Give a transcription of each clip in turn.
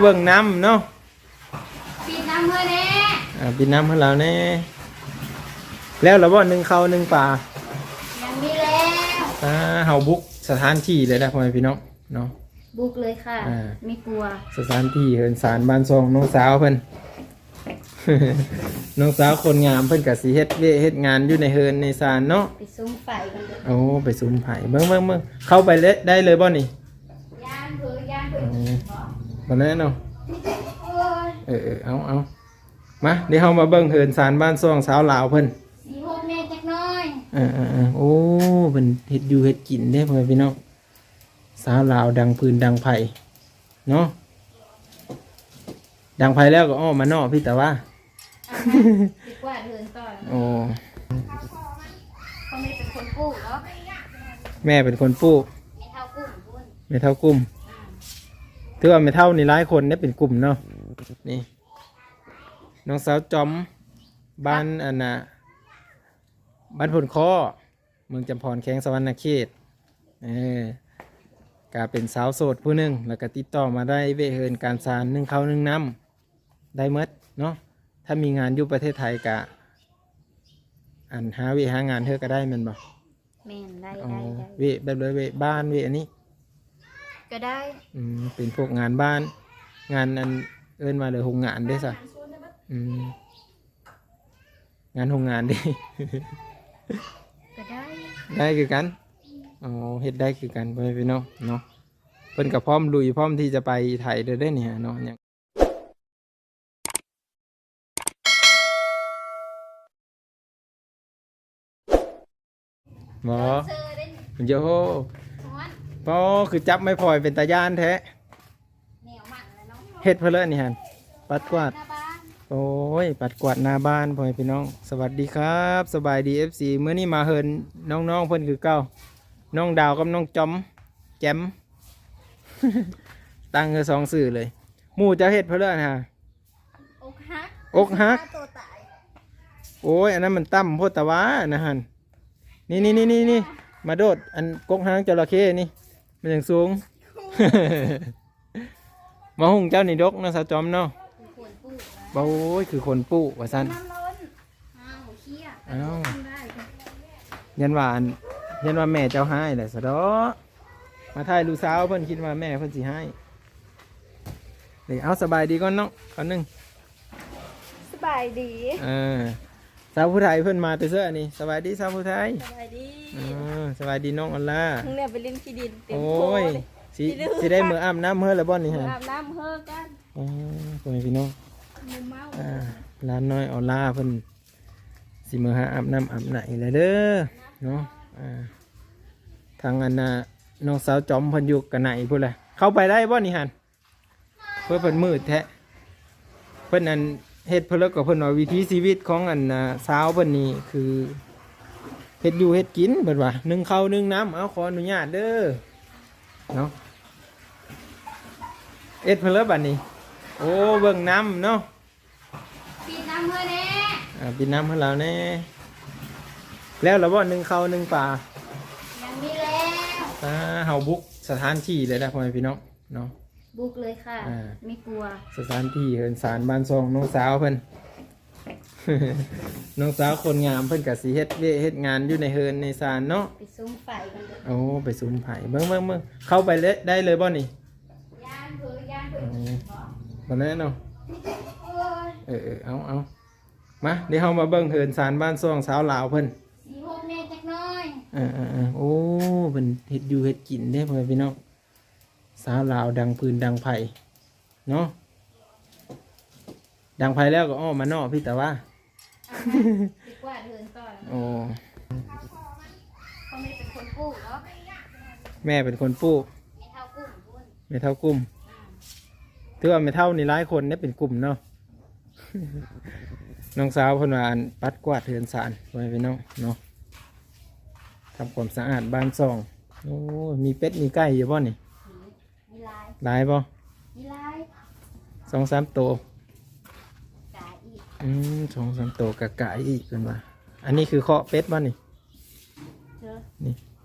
ເບິ່ງນຳເນາະ ປິດນ້ຳເພິ່ນແດ່ ອ່າ ປິດນ້ຳໃຫ້ລາວແດ່. ແລ້ວລະບໍ່ ໜຶ້ງເຂົ້າໜຶ້ງປາ? ຍັງບໍ່ແລ້ວ. ອ່າ ເຮົາບຸກສະຖານທີ່ເລີຍນະ ພໍ່ແມ່ພີ່ນ້ອງເນາະ ບຸກເລີຍຄ່ະ. ອ່າ ມີຄົວ ສະຖານທີ່ເຮືອນຊານບ້ານຊ່ອງນ້ອງສາວເພິ່ນ ນ້ອງສາວຄົນງາມເພິ່ນກະຊິເຮັດວຽກເຮັດງານຢູ່ໃນເຮືອນໃນຊານເນາະ. ໄປສຸມໄຟເພິ່ນເດີ. ໂອ້ ໄປສຸມໄຟ. ເບິ່ງໆໆ ເຂົ້າໄປເລີຍ ໄດ້ເລີຍບໍ່ນີ້? ຢ້ານເພິ່ນ ຢ້ານເພິ່ນ. ອໍ ບໍ່ແລ້ວເນາະ. ໂອ້ຍ ເອີໆ ເອົາໆ ມາ ດຽວເຮົາມາເບິ່ງເຮືອນຊານບ້ານຊ່ອງຊາວລາວເພິ່ນ. ຊິໂຮດແມ່ຈັກໜ້ອຍ. ເອີໆໆ ໂອ້ ເພິ່ນເຮັດຢູ່ເຮັດກິນເດ້ ພໍ່ແມ່ພີ່ນ້ອງ. ສາວລາວດັງຟືນດັງໄຟເນາະ ດັງໄຟແລ້ວກໍອອກມານອກພີ້ຕາວ່າ ໄປກວາດເຮືອນຕໍ່. ໂອ້ ພໍ່ແມ່ເປັນຄົນປູກເນາະ ແມ່ເປັນຄົນປູກ ແມ່ເຖົ້າກຸ້ມພຸ້ນ ແມ່ເຖົ້າກຸ້ມ. ອືມ ຖືວ່າແມ່ເຖົ້ານີ້ຫຼາຍຄົນເດ້ເປັນກຸ່ມເນາະ. ນີ້ ນ້ອງສາວຈອມ ບ້ານ ອັນນ່າ ບ້ານໂພນຄໍ້ ເມືອງຈຳພອນ ແຂວງສະຫວັນນະເຂດ. ເອີ ກະເປັນສາວໂສດຜູ້ໜຶ່ງ ແລ້ວກະຕິດຕໍ່ມາໄດ້ ວຽກເຮືອນການຊານ ໜຶ້ງເຂົ້າໜຶ້ງນ້ຳ ໄດ້ໝົດເນາະ. ຖ້າມີງານຢູ່ປະເທດໄທກະ ອັນ ຫາວຽກຫາງານເທື່ອກະໄດ້ແມ່ນບໍ່? ແມ່ນ ໄດ້ ອໍ ໄດ້ ໄດ້ ວຽກແບບໃດ? ວຽກບ້ານ ວຽກອັນນີ້ກະໄດ້. ອືມ ເປັນພວກງານບ້ານ ງານອັນ ເອີ້ນວ່າເລີຍໂຮງງານເດ້ຊະ. ອືມ ງານໂຮງງານເດ້ ກະໄດ້ ໄດ້ຄືກັນ. ອໍ ເຮັດໄດ້ຄືກັນ ພໍ່ແມ່ພີ່ນ້ອງເນາະ. ເພິ່ນກະພ້ອມລຸຍ ພ້ອມທີ່ຈະໄປໄທເດີເດ້ນີ້ເນາະ. ບໍ່ ໂອ້ໂຫ ປໍ ຄືຈັບໄມ້ພອຍເປັນຕາຢ້ານແທ້. ເຮັດເພິ່ນເລີຍອັນນີ້ຫັ້ນ ປັດກວາດ. ໂອ້ຍ ປັດກວາດໜ້າບ້ານ ພໍ່ແມ່ພີ່ນ້ອງ. ສະຫວັດດີຄັບ ສະບາຍດີ ເອັຟຊີ ມື້ນີ້ມາເຮືອນນ້ອງໆເພິ່ນຄືເກົ່າ ນ້ອງດາວກັບນ້ອງຈອມ ແຈ່ມ ຕັ້ງເລີຍສອງຊື່ເລີຍ. ໝູ່ເຈົ້າເຮັດເພິ່ນເລີຍຫັ້ນຫາ ອົກຫັກ ອົກຫັກ ຂ້າຕົວຕາຍ. ໂອ້ຍ ອັນນັ້ນມັນຕ່ຳໂພດຕາຫວາ ອັນນັ້ນຫັ້ນ. ນີ້ໆໆໆ ມາໂດດ ອັນ ກົກຫາງຈໍລະເຂ້ນີ້ ມັນຍັງສູງ. ມາຫຸ່ງເຈົ້ານີ້ດົກເນາະ ສາວຈອມເນາະ. ຄືຄົນປູກ ໂອ້ຍ ຄືຄົນປູກວ່າຊັ້ນ. ນ້ຳລົ້ນ ອ້າວ ເຄຍ ອ້າວ ຢ້ານວ່າອັນ ຢ້ານວ່າແມ່ເຈົ້າຮ້າຍແຫຼະຊະເດາະ. ມາຖ່າຍລູກສາວເພິ່ນ ຄິດວ່າແມ່ເພິ່ນຊິຮ້າຍ. ນີ້ ເອົາ ສະບາຍດີກ່ອນເນາະ ຄຳໜຶ່ງ. ສະບາຍດີ. ເອີ ສາວຜູ້ໄທເພິ່ນມາແຕ່ເຊີອັນນີ້. ສະບາຍດີສາວຜູ້ໄທ. ສະບາຍດີ. ເອີ ສະບາຍດີນ້ອງອອນລາ. ເພິ່ນໄດ້ໄປຫຼິ້ນຂີ້ດິນເຕັມ ໂອ້ຍ ໂພເລີຍ. ຊິ ຊິໄດ້ເມືອອາບນ້ຳເຮີແລ້ວບໍ່ນີ້ຫັ້ນ? ເມືອອາບນ້ຳເຮີກັນ. ອໍ ພໍ່ແມ່ພີ່ນ້ອງ ໝູ່ເມົາ. ອ່າ ຫຼານນ້ອຍອອນລາເພິ່ນຊິເມືອຫາອາບນ້ຳອາບໃນແລ້ວເດີເນາະ. ອ່າ ທາງອັນນ່າ ນ້ອງສາວຈອມເພິ່ນຢູ່ກະໄນພຸ້ນແຫຼະ. ເຂົ້າໄປໄດ້ບໍ່ນີ້ຫັ້ນ? ເພິ່ນ ເພິ່ນມືດແທ້. ເພິ່ນອັນ ເຮັດເພິ່ນ ແລ້ວກໍເພິ່ນວ່າວິຖີຊີວິດຂອງອັນນ່າ ຊາວເພິ່ນນີ້ຄືເຮັດຢູ່ເຮັດກິນ ເພິ່ນວ່າ ໜຶ້ງເຂົ້າໜຶ້ງນ້ຳ. ເອົາ ຂໍອະນຸຍາດເດີເນາະ. ເຮັດເພິ່ນ ແລ້ວບັດນີ້. ໂອ້ ເບິ່ງນ້ຳເນາະ. ປິດນ້ຳເພິ່ນແດ່. ອ່າ ປິດນ້ຳໃຫ້ລາວແດ່. ແລ້ວລະບໍ່ ໜຶ້ງເຂົ້າໜຶ້ງປາ? ຍັງບໍ່ແລ້ວ. ອ່າ ເຮົາບຸກສະຖານທີ່ເລີຍນະ ພໍ່ແມ່ພີ່ນ້ອງເນາະ. ບຸກເລີຍຄ່ະ. ອ່າ ມີຄົວ ສະຖານທີ່ເຮືອນຊານບ້ານຊ່ອງນ້ອງສາວເພິ່ນ. ນ້ອງສາວຄົນງາມເພິ່ນກະຊິເຮັດວຽກເຮັດງານຢູ່ໃນເຮືອນໃນຊານເນາະ. ໄປສຸມໄຟເພິ່ນເດີ. ໂອ້ ໄປສຸມໄຟ. ເບິ່ງໆໆ ເຂົ້າໄປເລີຍ ໄດ້ເລີຍບໍ່ນີ້? ຢ້ານເພິ່ນ ຢ້ານເພິ່ນ. ອໍ ບໍ່ແລ້ວເນາະ. ໂອ້ຍ ເອີໆ ເອົາໆ ມາ ດຽວເຮົາມາເບິ່ງເຮືອນຊານບ້ານຊ່ອງຊາວລາວເພິ່ນ. ຊິໂຮດແມ່ຈັກໜ້ອຍ. ເອີໆໆ ໂອ້ ເພິ່ນເຮັດຢູ່ເຮັດກິນເດ້ ພໍ່ແມ່ພີ່ນ້ອງ. ຊາວລາວດັງຟືນດັງໄຟເນາະ. ດັງໄຟແລ້ວກໍອອກມານອກພີ້ຕາວ່າ. ເອົາໄປ ໄປກວາດເຮືອນກ່ອນ. ໂອ້ ພໍ່ແມ່ເປັນຄົນປູກເນາະ. ແມ່ເປັນຄົນປູກ. ແມ່ເຖົ້າກຸ້ມພຸ້ນ. ແມ່ເຖົ້າກຸ້ມ. ອືມ ຖືວ່າແມ່ເຖົ້ານີ້ຫຼາຍຄົນເດ້ເປັນກຸ່ມເນາະ. ນ້ອງສາວເພິ່ນວ່າ ອັນ ປັດກວາດເຮືອນຊານ ພໍ່ແມ່ພີ່ນ້ອງເນາະ. ທຳຄວາມສະອາດບ້ານຊ່ອງ. ໂອ້ ມີເປັດມີໄກ່ຢູ່ບໍ່ນີ້? ມີ ມີຫຼາຍ. ຫຼາຍບໍ່? ມີຫຼາຍ ສອງສາມໂຕ. ກາຍອີກ. ອືມ ສອງສາມໂຕກະກາຍອີກເພິ່ນວ່າ. ອັນນີ້ຄືຄອກເປັດບໍ່ນີ້? ເອີ ນີ້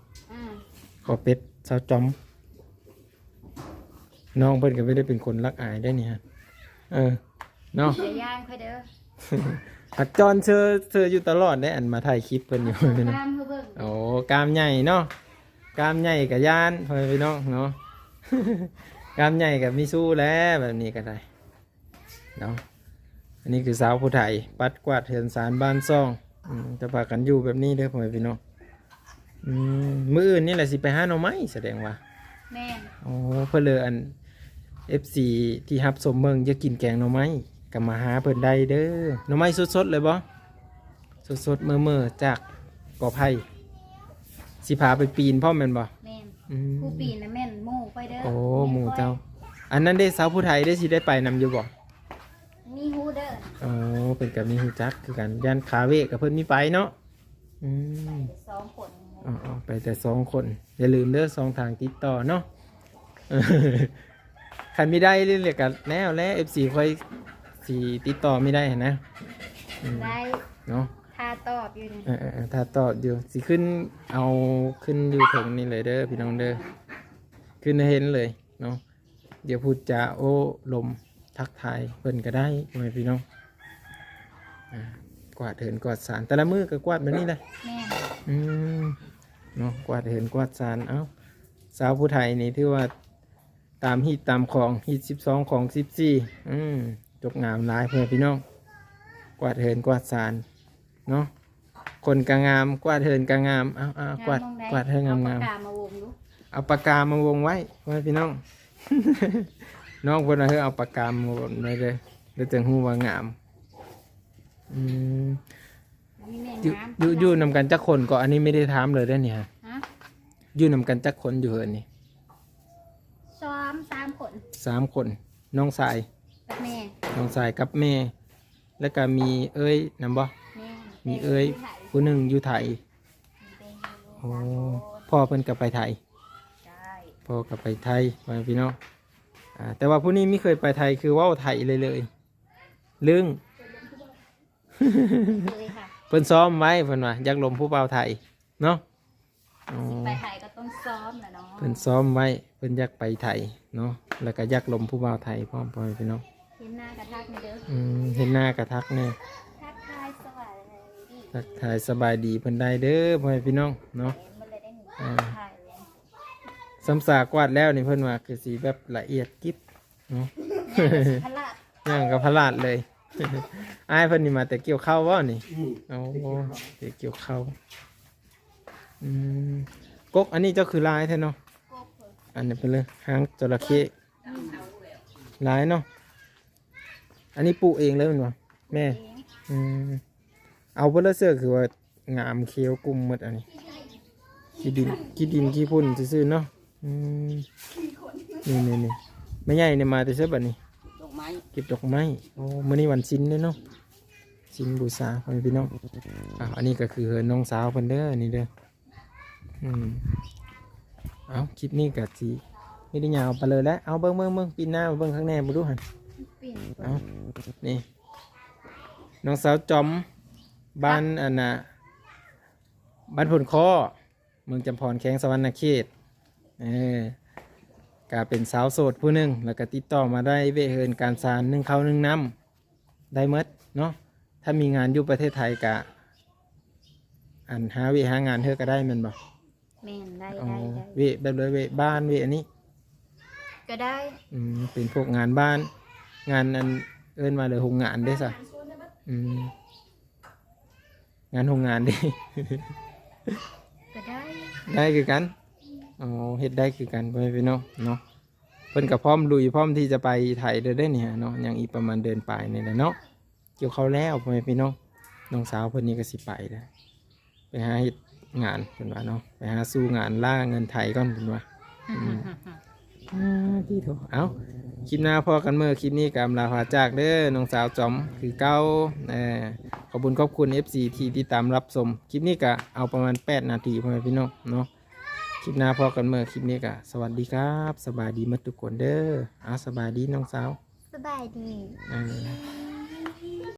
ອືມ ຄອກເປັດຊາວຈອມ. ນ້ອງເພິ່ນກໍບໍ່ໄດ້ເປັນຄົນລັກອາຍໄດ໋ນີ້ຮະ ເອີ ເນາະ ຢ່າຢ້ານຂ້ອຍເດີ ຫັກຈອນເຊີ ເຊີຢູ່ຕະຫຼອດໄດ໋ ອັນມາຖ່າຍຄລິບເພິ່ນຢູ່ ຕາມເຮົາເບິ່ງ ໂອ້ ກ້າມໃຫຍ່ເນາະ ກ້າມໃຫຍ່ກໍຢ້ານ ພໍ່ແມ່ພີ່ນ້ອງເນາະ ກ້າມໃຫຍ່ກໍມີຊູແຫຼະ ແບບນີ້ກໍໄດ້ ເນາະ ອັນນີ້ຄືສາວຜູ້ໄທ ປັດກວາດເຮືອນຊານບ້ານຊ່ອງ ອືມ ຈະພາກັນຢູ່ແບບນີ້ເດີພໍ່ແມ່ພີ່ນ້ອງ ອືມ ມື້ອື່ນນີ້ແຫຼະຊິໄປຫາໜໍ່ໄມ້ ສະແດງວ່າ ແມ່ນ ໂອ້ ເພິ່ນເລີຍ ອັນ ເອັຟຊີ ທີ່ຮັບຊົມເບິ່ງຢາກກິນແກງໜໍ່ໄມ້ ກໍມາຫາເພິ່ນໄດ້ເດີ ໜໍ່ໄມ້ສົດໆເລີຍບໍ່? ສົດໆ ເໝີໆ ຈາກກໍໄຜ່ ຊິພາໄປປີນພ້ອມແມ່ນບໍ່? ແມ່ນ ອືມ ຜູ້ປີນນະແມ່ນໝູ່ຂ້ອຍເດີ ໂອ້ ແມ່ນ ໝູ່ເຈົ້າ ຂ້ອຍ ອັນນັ້ນເດ້ ສາວຜູ້ໄທເດ້ ຊິໄດ້ໄປນຳຢູ່ບໍ່? ມີຮູ້ເດີ ໂອ້ ເພິ່ນກໍມີຮູ້ຈັກຄືກັນ ຢ້ານຄາເວກະເພິ່ນມີໄປເນາະ ອືມ ໄປແຕ່ສອງຄົນ ອໍໆ ໄປແຕ່ສອງຄົນ ຢ່າລືມເດີ ຊ່ອງທາງຕິດຕໍ່ເນາະ ຄັນມີໄດ້ເລີຍກໍແນວແຫຼະ ເອັຟຊີ ຂ້ອຍຊິຕິດຕໍ່ມີໄດ້ຫັ້ນນະ ອືມ ໄດ້ເນາະ ຖ້າຕອບຢູ່ນີ້ ເອີໆໆ ຖ້າຕອບຢູ່ ຊິຂຶ້ນເອົາ ຂຶ້ນຢູ່ເທິງນີ້ເລີຍເດີພີ່ນ້ອງເດີ ຂຶ້ນໃຫ້ເຫັນເລີຍເນາະ ດຽວພູດຈາໂອ້ລົມທັກທາຍເພິ່ນກໍໄດ້ ພໍ່ແມ່ພີ່ນ້ອງ ອ່າ ກວາດເຮືອນກວາດຊານ ແຕ່ລະມື້ກໍກວາດແບບນີ້ແຫຼະ ແມ່ນ ອືມ ເນາະ ກວາດເຮືອນກວາດຊານ ເອົ້າ ສາວຜູ້ໄທນີ້ຖືວ່າ ຕາມຮີດຕາມຄອງ ຮີດສິບສອງ ຄອງສິບສີ່ ອືມ ຈົບງາມຫຼາຍ ພໍ່ແມ່ພີ່ນ້ອງ ກວາດເຮືອນກວາດຊານເນາະ ຄົນກະງາມ ກວາດເຮືອນກະງາມ ເອົາໆ ກວາດ ກວາດເຮືອນງາມໆ ເອົາປາກກາມາວົງດູ ເອົາປາກກາມາວົງໄວ້ ພໍ່ແມ່ພີ່ນ້ອງ ນ້ອງເພິ່ນວ່າ ເຮີ້ ເອົາປາກກາມາວົງໄວ້ເດີ ແລ້ວຈັ່ງຮູ້ວ່າງາມ ອືມ ຢູ່ ຢູ່ນຳກັນຈັກຄົນກໍ ອັນນີ້ໄມ່ໄດ້ຖາມເລີຍເດ້ນີ້ ຮະ ຢູ່ນຳກັນຈັກຄົນຢູ່ເຮືອນນີ້? ສອງ ສາມຄົນ ສາມຄົນ ນ້ອງຊາຍ ກັບແມ່ ນ້ອງຊາຍກັບແມ່ ແລ້ວກໍມີເອື້ອຍນຳບໍ່? ແມ່ນ ມີເອື້ອຍຜູ້ໜຶ່ງຢູ່ໄທ ໂອ້ ພໍ່ເພິ່ນກໍໄປໄທ ໃຊ່ ພໍ່ກໍໄປໄທ ພໍ່ແມ່ພີ່ນ້ອງ ອ່າ ແຕ່ວ່າຜູ້ນີ້ບໍ່ເຄີຍໄປໄທ ຄືເວົ້າໄທເລີຍ ລຶ້ງ ເຄີຍຄ່ະ ເພິ່ນຊ້ອມໄວ້ ເພິ່ນວ່າຢາກລົມຜູ້ບ່າວໄທເນາະ ອໍ ຊິໄປໄທກໍຕ້ອງຊ້ອມແຫຼະເນາະ ເພິ່ນຊ້ອມໄວ້ ເພິ່ນຢາກໄປໄທເນາະ ແລ້ວກໍຢາກລົມຜູ້ບ່າວໄທພ້ອມ ພໍ່ແມ່ພີ່ນ້ອງ ເຫັນໜ້າກະທັກແດ່ເດີ ອືມ ເຫັນໜ້າກະທັກແດ່ ທັກທາຍສະບາຍດີ ທັກທາຍສະບາຍດີເພິ່ນໄດ້ເດີ ພໍ່ແມ່ພີ່ນ້ອງເນາະ ອ່າ ສຳສາກວາດແລ້ວນີ້ ເພິ່ນວ່າຄືຊິແບບລະອຽດກິບເນາະ ຍ່າງກໍພະລາດ ຍ່າງກໍພະລາດເລີຍ ອ້າຍເພິ່ນນີ້ມາແຕ່ກ່ຽວເຂົ້າບໍ່ນີ້? ອືມ ໂອ້ ແຕ່ກ່ຽວເຂົ້າ ແຕ່ກ່ຽວເຂົ້າ ອືມ ກົກອັນນີ້ເຈົ້າຄືຫຼາຍແທ້ເນາະ? ກົກເພິ່ນ ອັນນີ້ເພິ່ນເລີຍ ຫາງຈໍລະເຂ້ ອືມ ຫຼາຍເນາະ ອັນນີ້ປູກເອງເລີຍແມ່ນບໍ່ແມ່? ເອງ ອືມ ເອົາເບິດລະເສືອ ຄືວ່າງາມ ຂຽວກຸ້ມໝົດອັນນີ້ ຂີ້ດິນ ຂີ້ດິນຂີ້ຝຸ່ນຊື່ໆເນາະ ອືມ ນີ້ໆໆ ແມ່ໃຫຍ່ນີ້ມາແຕ່ໃສບັດນີ້? ດອກໄມ້ ເກັບດອກໄມ້ ໂອ້ ມື້ນີ້ວັນສິນເດ້ເນາະ ສິນບູຊາ ພໍ່ແມ່ພີ່ນ້ອງ ອ່າ ອັນນີ້ກໍຄືເຮືອນນ້ອງສາວເພິ່ນເດີ ອັນນີ້ເດີ ອືມ ເອົ້າ ຄລິບນີ້ກໍຊິມີແຕ່ຍາວໄປເລີຍແຫຼະ ເອົາ ເບິ່ງ ເບິ່ງ ເບິ່ງ ປິ່ນໜ້າມາເບິ່ງຂ້າງໃນບໍ່ດູຫັ້ນ ປິ່ນ ເອົ້າ ນີ້ ນ້ອງສາວຈອມ ບ້ານ ອັນນ່າ ບ້ານໂພນຄໍ້ ເມືອງຈຳພອນ ແຂວງສະຫວັນນະເຂດ ເອີ ກະເປັນສາວໂສດຜູ້ໜຶ່ງ ແລ້ວກະຕິດຕໍ່ມາໄດ້ ເວະເຮືອນການຊານ ໜຶ້ງເຂົ້າໜຶ້ງນ້ຳ ໄດ້ໝົດເນາະ ຖ້າມີງານຢູ່ປະເທດໄທກະ ອັນ ຫາວຽກຫາງານເທື່ອກະໄດ້ແມ່ນບໍ່? ແມ່ນ ໄດ້ ອໍ ໄດ້ ໄດ້ ເວະແບບໃດ ເວະບ້ານ ເວະອັນນີ້ ກະໄດ້ ອືມ ເປັນພວກງານບ້ານ ງານອັນ ເອີ້ນວ່າເລີຍໂຮງງານເດ້ຊະ ອືມ ງານໂຮງງານເດ້ ກະໄດ້ ໄດ້ຄືກັນ ອໍ ເຮັດໄດ້ຄືກັນ ພໍ່ແມ່ພີ່ນ້ອງເນາະ ເພິ່ນກໍພ້ອມລຸຍ ພ້ອມທີ່ຈະໄປໄທແລ້ວເດ້ນີ້ເນາະ ຍັງອີກປະມານເດືອນປາຍນີ້ແຫຼະເນາະ ກ່ຽວເຂົ້າແລ້ວ ພໍ່ແມ່ພີ່ນ້ອງ ນ້ອງສາວເພິ່ນນີ້ກໍຊິໄປແລ້ວ ໄປຫາເຮັດງານເພິ່ນວ່າເນາະ ໄປຫາສູ້ງານລ່າເງິນໄທກ່ອນເພິ່ນວ່າ ອືມ ອ່າ ຕິໂທ ເອົ້າ ຄລິບໜ້າພໍ້ກັນເໝີ ຄລິບນີ້ກໍອຳລາພາຈາກເດີ ນ້ອງສາວຈອມຄືເກົ່າ ເອີ ຂອບຄຸນຂອບຄຸນ ເອັຟຊີ ທີ່ຕິດຕາມຮັບຊົມ ຄລິບນີ້ກໍເອົາປະມານແປດນາທີ ພໍ່ແມ່ພີ່ນ້ອງເນາະ ຄລິບໜ້າພໍ້ກັນເໝີ ຄລິບນີ້ກໍສະຫວັດດີຄັບ ສະບາຍດີໝົດທຸກຄົນເດີ ອ່າ ສະບາຍດີນ້ອງສາວ ສະບາຍດີ ເອີ.